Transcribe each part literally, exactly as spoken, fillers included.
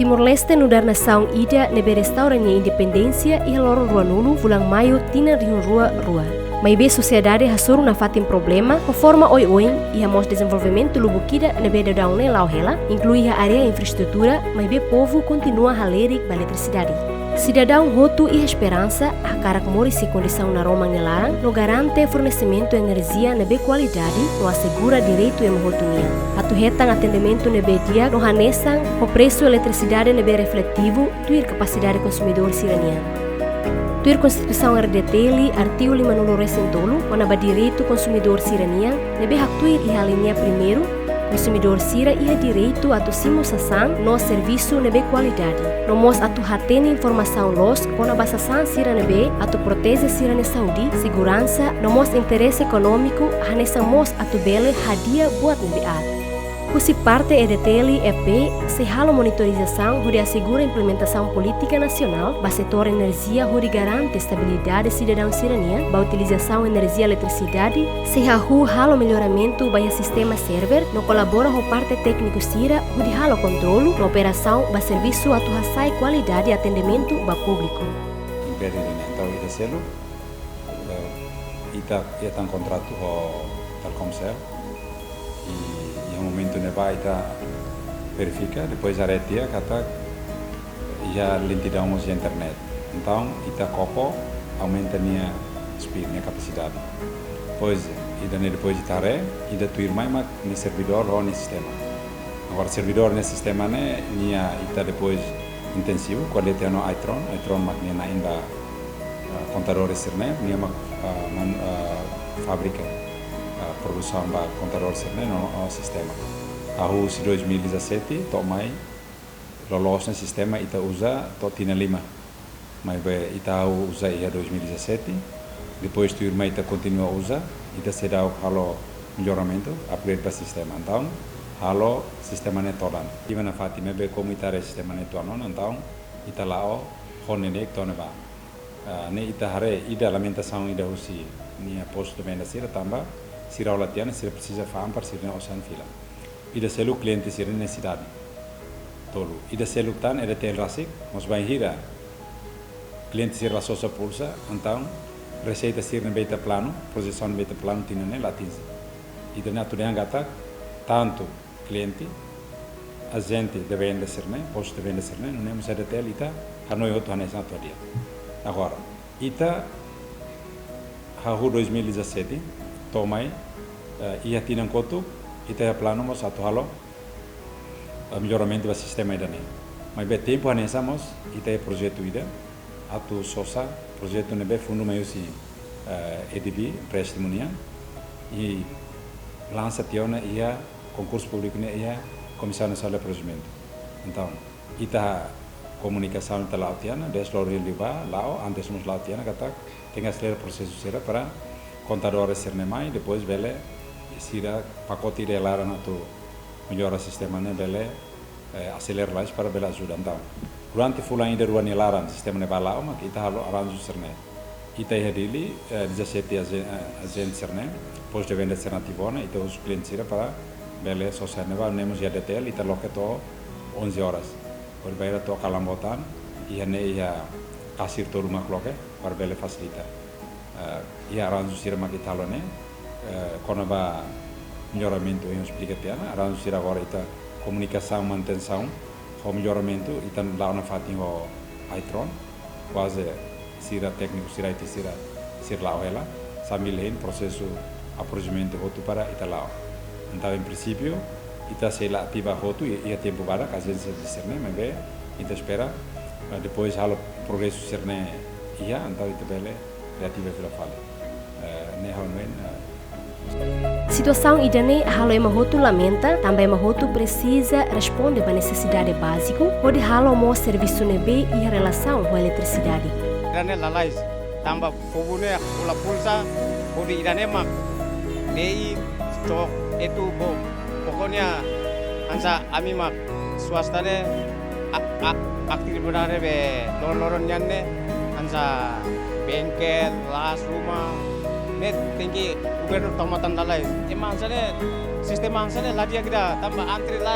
Timor-Leste nu'udar nasaun ida ne'ebé restaura nia independénsia iha loron ruanulu fulan Maiu tinan rihun rua rua. Maibé sosiedade hasoru nafatin problema ho forma oioin, iha mós dezenvolvimentu lubuk ida ne'ebé daudaun ne'e la'o hela, inklui iha área infraestrutura, maibé povu kontinua halerik ba eletrisidade. Sidadaun hotu iha esperansa, hakarak moris iha kondisaun naroman nia laran, no garante fornesimentu enerjia ne'ebé kualidade, no asegura direitu ema hotu nian. Atu hetan atendimentu ne'ebé di'ak, no hanesan ho presu eletrisidade ne'ebé refletivu, tuir kapasidade konsumidór sira-nian. Tuir Konstituisaun R D T L, artigu limanulu resin tolu, kona-ba direitu konsumidór sira-nian, ne'ebé haktuir iha alínea primeiru, konsumidór sira iha direitu atu simu sasán no servisu ne'ebé kualidade. No mós atu hatene informasaun loos kona-ba sasán sira ne'ebé atu proteje sira-nia saúde, seguransa, no mós interese ekonómiku, hanesan mós atu bele hadi'a buat ne'ebé aat. Husi parte R D T L, R D T L sei halo monitorizasaun hodi asegura implementasaun polítika nasionál ba setór enerjia hodi garante estabilidade sidadaun sira-nian ba utilizasaun enerjia eletrisidade, sei hahú halo melloramentu ba iha sistema server, no kolabora ho parte tékniku sira hodi halo kontrolu no operasaun ba servisu atu hasa'e kualidade atendimentu ba públiku. Impede de, entaun, ita selu, eh, ita, ita hetan kontratu ho Telkomcel. I, iha momentu ne'ebá ita verifika, depois haree tiha katak iha lentidaun mós iha internet. Entaun, ita koko, aumenta nia speed, nia kapasidade. Depois, ida-ne'e depois ita haree, ida tuirmai mak nia servidór ho nia sistema. Agora, servidór nia sistema ne'e, nia ita depois intensivu, ko'alia tiha ona Itron, Itron mak nia na'in ba, ah, kontadór sira-ne'e, nia mak, ah, man-, ah, fabrika, ah, produsaun ba kontadór sira-ne'e no, no sistema. Hahú husi dois mil e dezassete, to'o mai, loloos ne'e sistema ita uza to'o tinan lima. Maibé ita hahú uza iha dois mil e dezassete, depois tuirmai ita kontinua uza, ita seidauk halo melloramentu, upgrade ba sistema. Entaun, halo sistema ne'e todan. Iha nafatin maibé komu ita haree sistema ne'e tuan ona, entaun, ita la'o ho neineik to'o ne'ebá. Ah, ne'e ita haree ida lamentasaun ida husi nia postu de venda sira tanba, sira hola tiha ona, sira presiza fa'an para sira-nia osan fila. Ida seluk kliente sira-nia nesesidade. Tolu, ida seluk tan R D T L rasik, mós bainhira kliente sira la sosa pulsa, entaun reseita sira ne'ebé ita planu, projesaun ne'ebé ita planu tinan ne'e la atinje. Ida-ne'e atu dehan katak, tantu kliente, ajente de venda sira-ne'e, postu de venda sira-ne'e, nune'e mós R D T L ita hanoin hotu hanesan atu hadi'a. Agora, ita hahú dois mil e dezassete, to'o mai, eh, iha tinan kotuk, ita iha planu mós atu halo, eh, melloramentu ba sistema ida-ne'e. Maibé tempu hanesan mós, ita iha projetu ida, atu sosa projetu ne'ebé fundu mai husi, eh, A D B, empréstimu nian, i lansa tiha ona iha konkursu públiku ne'e iha Komisaun Nasionál de Aprovisionamentu. Entaun, ita komunikasaun ita la'o tiha ona, desde loron liubá, la'o, antes mós la'o tiha ona, katak, tenke aselera prosesu sira para kontadór sira-ne'e mai, depois bele sira pakote ida iha laran atu mellora sistema ne'e bele, eh, aselera lalais para bele ajuda. Entaun, durante fulan ida rua nia laran, sistema ne'e bá la'o, mak ita halo arranju sira-ne'e. Ita iha Dili, eh, dezassete aje-, eh, ajente sira-ne'e, postu de venda sira-ne'e ativu ona, ita husu kliente sira para bele sosa ne'ebá, nune'e mós iha R D T L, ita loke to'o onze horas. Hodi bainhira to'o kalan boot an, iha ne'e iha kasir tolu mak loke, para bele fasilita. Eh, iha arranju sira mak ita halo ne'e, eh, kona-ba melloramentu, ha'u esplika tiha ona, arranju sira agora ita komunikasaun, manutensaun, ho melloramentu, ita la'o nafatin ho Itron, kuaze sira tékniku sira I T sira, sira la'o hela, sambil hein prosesu aprovisionamentu hotu para ita la'o. Entaun, em princípio, ita sei la ativa hotu, i-, iha tempu badak, ajénsia sira-ne'e, maibé ita espera, eh, depois halo progresu sira-ne'e iha, entaun ita bele reativa fila fali. Eh, ne'e ha'u hanoin, eh, Situasaun ida-ne'e halo ema hotu lamenta, tanba ema hotu presiza responde ba nesesidade báziku, hodi halo mós servisu ne'ebé iha relasaun ho eletrisidade. Ida-ne'e lalais, tanba povu ne'e hola pulsa, hodi ida-ne'e mak, dei, cok, etu, bo, pokoknya, hanesan ami mak swasta ne'e, a-, a-, atividade be loron-loron nian ne'e, hanesan bengkel, las, ruma, ne'e tenke governu tau matan lalais. Ema hanesan ne'e, sistema hanesan ne'e la di'ak ida, tanba antre la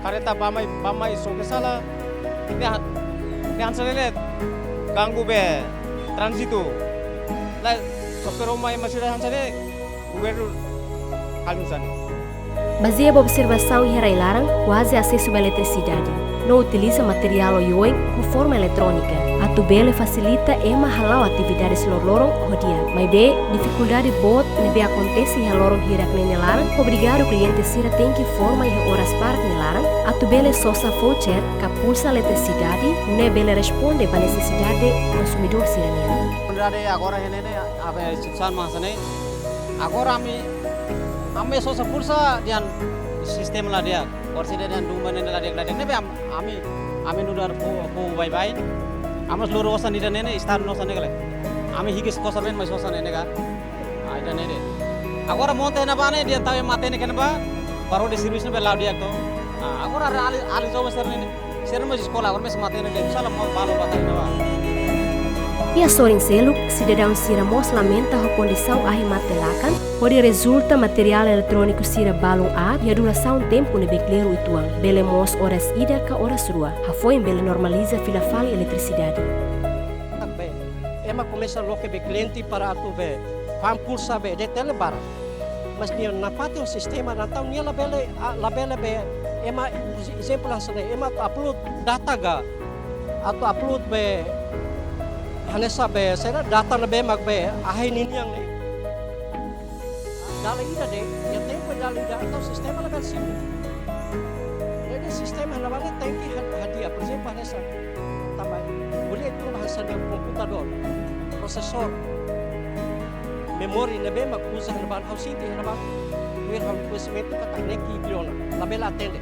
kareta bá mai, bá mai, só ke sala, Ne'e han-, ne'e hanesan ne'e ganggu be tránzitu. Lae, sopir ruma ema sira hanesan ne'e, governu halo hanesan ne'e. Bazeia ba observasaun iha rai-laran, kuaze asesu ba eletrisidade no utiliza materiál oioin ho forma eletrónika, atu bele fasilita ema hala'o atividades loroloron ho di'ak. Maibé, difikuldade boot ne'ebé akontese iha loron hirak ne'e nia laran, obrigadu kliente sira tenke forma iha oras barak nia laran, atu bele sosa voucher ka pulsa eletrisidade, nune'e bele responde ba nesesidade konsumidór sira-nian. Komunidade agora iha ne'e ne'e, abe situasaun mak hanesan ne'e. Agora ami, ami sosa pulsa dehan sistema la di'ak. Oras ida dehan duma ne'e la di'ak, la di'ak. Ne'ebé am-, ami, ami nu'udar povu, povu baibain. Ami lori osan ida ne'e ne'e, estadu nia osan ne'e ka lae. Ami higis kosar ben mai sosa ne'e ne'e ka. Ah, ida ne'e de'it. Agora monta iha ne'ebá ne'e, dehan tau ema hatene iha ne'ebá, para hodi servisu ne'ebé la'o di'ak to. Ah, agora alin, alin joven sira ne'e ne'e. Sira mós eskola, agora mós matenek de'it, sala mós balu ba iha ne'ebá. Iha sorin seluk, sidadaun sira mós lamenta ho kondisaun ahi mate lakan, hodi rezulta materiál eletróniku sira balun aat iha durasaun tempu ne'ebé kleru uitoan, bele mós oras ida ka oras rua. Hafoin bele normaliza fila fali eletrisidade. Tanba ema komesa loke be kliente para atu be fa'an pulsa be D T L barak. Mas nia nafatin sistema ne'e entaun nia labele, ah, labele be ema, ezemplu hanesan ne'e, ema atu upload data ka, atu upload be hanesan be saida data ne'ebé mak be ahi ninian ne'e. Dala ida de'it, nia tenke dala ida, entaun sistema labele simu. Jadi sistema ne'ebá ne'e tenke ha-, hadi'a, por ezemplu hanesan tanba, ko'alia atu ba hanesan komputadór, prosesór, memória ne'ebé mak uza iha ne'ebá, ha'u sente iha ne'ebá, tuir ha'u-nia koñesimentu katak ne'e ki'ik ona, labele atende.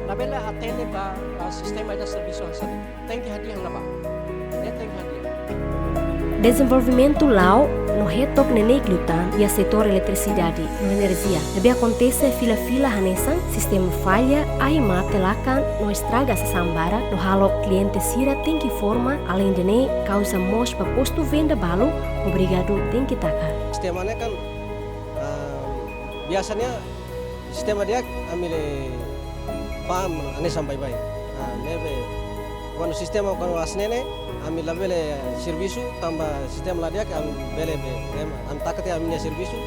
Labele atende ba, ba sistema ida servisu hanesan ne'e. Tenke hadi'a iha ne'ebá. Ne'e tenke hadi'a. Dezenvolvimentu la'o no hetok neineik liután iha setór eletrisidade no enerjia ne'ebé akontese fila-fila hanesan sistema falla, ahi mate lakan no estraga sasán barak no halo kliente sira tenke forma, aleinde ne'e kauza mós ba postu venda balu obrigadu tenke taka. Sistema ne'e kan, ah, biasanya sistema di'ak ami la fa'an hanesan baibain. Ah, ne'ebé kuandu sistema kuandu hanesan ne'e ne'e, ami labele servisu, tanba sistema la di'ak, ami bele be, ema, ami taka tiha ami-nia servisu,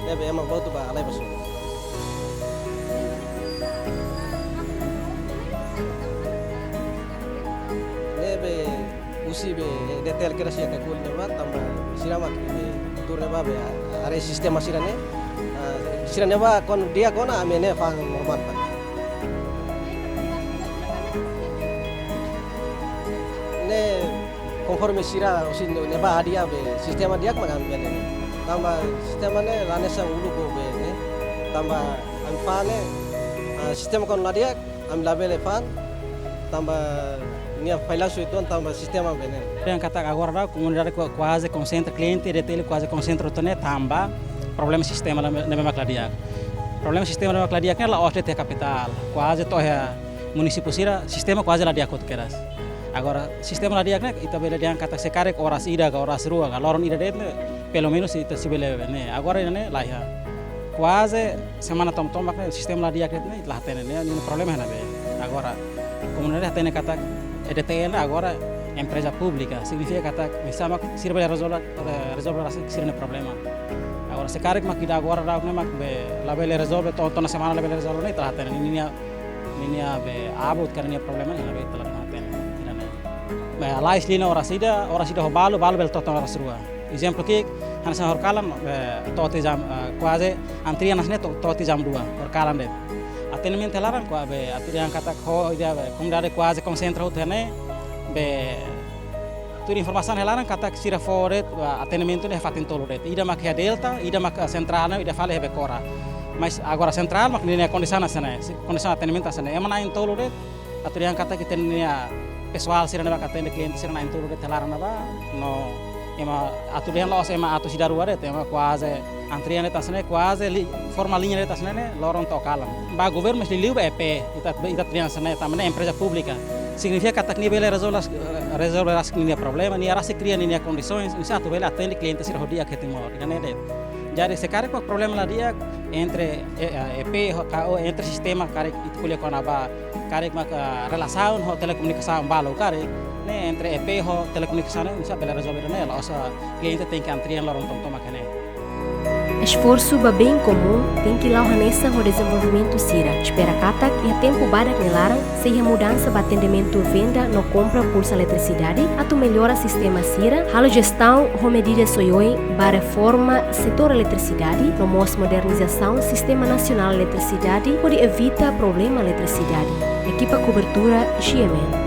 ne'ebé ema boot ba halai ba sorin. Ne'ebé husi be D T L kedas iha Kaikoli ne'ebá, tanba sira mak be tuur ne'ebá be haree sistema sira ne'e. Ah, sira ne'ebá kuandu di'ak ona ami ne'e fa'an normál fali. Ne'e konforme sira husi ne'ebá hadi'a be sistema di'ak mak ami bele ne'e. Tanba sistema ne'e la hanesan uluk be ne'e. Tanba ami fa'an ne'e, ah, sistema kuandu la di'ak, ami labele fa'an, tanba nia fallansu uitoan tanba sistema be ne'e. Dehan katak agora daudaun komunidade ku-, kuaze konsentra kliente D T L kuaze konsentra uitoan ne'e tanba problema sistema ne'ebé, ne'ebé mak la di'ak. Problema sistema ne'ebé mak la di'ak ne'e la'ós de'it iha kapitál. Kuaze to'o iha munisípiu sira sistema kuaze la di'ak hotu kedas. Agora sistema la di'ak ne'e ita bele dehan katak se karik oras ida ka oras rua ka loron ida de'it ne'e pelumenus ita sei bele bebe ne'e. Agora ne'e laiha. Kuaze semana tomak-tomak ne'e sistema la di'ak de'it ne'e ita la hatene ne'e, ne'e problema iha ne'ebé. Agora komunidade hatene katak E D T L ne'e agora empreza públika, signifika katak oinsá mak sira bele rezolve, rezolve rasik sira-nia problema. Agora se karik mak ida agora daudaun ne'e mak be labele rezolve, to'o, to'o ona semana labele rezolve ne'e ita la hatene ne'e ninia, ninia be abut ka ninia problema ne'e iha ne'ebé ita la hatene. Ida ne'e. Be lais lina oras ida, oras ida ho balu, balu bele to'o tiha ona oras rua. Ezemplu ki'ik, hanesan horikalan, eh, to'o tiha jam, eh, kuaze antrian hanesan ne'e to'o, to'o tiha jam dua, horikalan de'it. Atendimentu iha laran kuaze be, atu dehan katak ho, ida be, komunidade kuaze konsentra hotu iha ne'e, be, tuir informasaun iha laran katak sira fó de'it, eh, atendimentu ne'e fatin tolu de'it. Ida mak iha Delta, ida mak, eh, sentrál ne'e, ida fali iha Becora. Mas agora sentrál mak ninia kondisaun hanesan ne'e, si-, kondisaun atendimentu hanesan ne'e. Ema na'in tolu de'it, atu dehan katak ita-nia pesoál sira ne'ebé mak atende kliente sira na'in tolu de'it iha laran ne'ebá, no ema atu dehan la'ós ema atus ida rua de'it, ema kuaze antrian de'it hanesan ne'e, kuaze li-, forma liña de'it hanesan ne'e, loron to'o kalan. Ba governu mós liuliu ba E P, ita, ita atu dehan hanesan ne'e, tanba ne'e empreza públika. Signifika katak nia bele rezolve, rezolve rasik ninia problema, nia rasik kria ninia kondisaun, oinsá atu bele atende kliente sira ho di'ak iha Timor, ida ne'e de'it. Jadi se karik mak problema la di'ak, Entre, eh, eh, E P ho, ka, ou entre sistema karik ita ko'alia kona-ba karik mak, ah, relasaun ho telekomunikasaun balu karik, ne'e entre E P ho telekomunikasaun ne'e, oinsá bele rezolve ne'e, la'ós kliente tenke antrian loron tomak ne'e. Esforsu ba bem komún tenke la'o hanesan ho dezenvolvimentu sira. Espera katak iha tempu badak nia laran, sei iha mudansa ba atendimentu venda no kompra pulsa eletrisidade, atu mellora sistema sira, halo jestaun ho medidas oioin ba reforma setór eletrisidade, no mós modernizasaun sistema nasionál eletrisidade, hodi evita problema eletrisidade. Ekipa kobertura, G M N.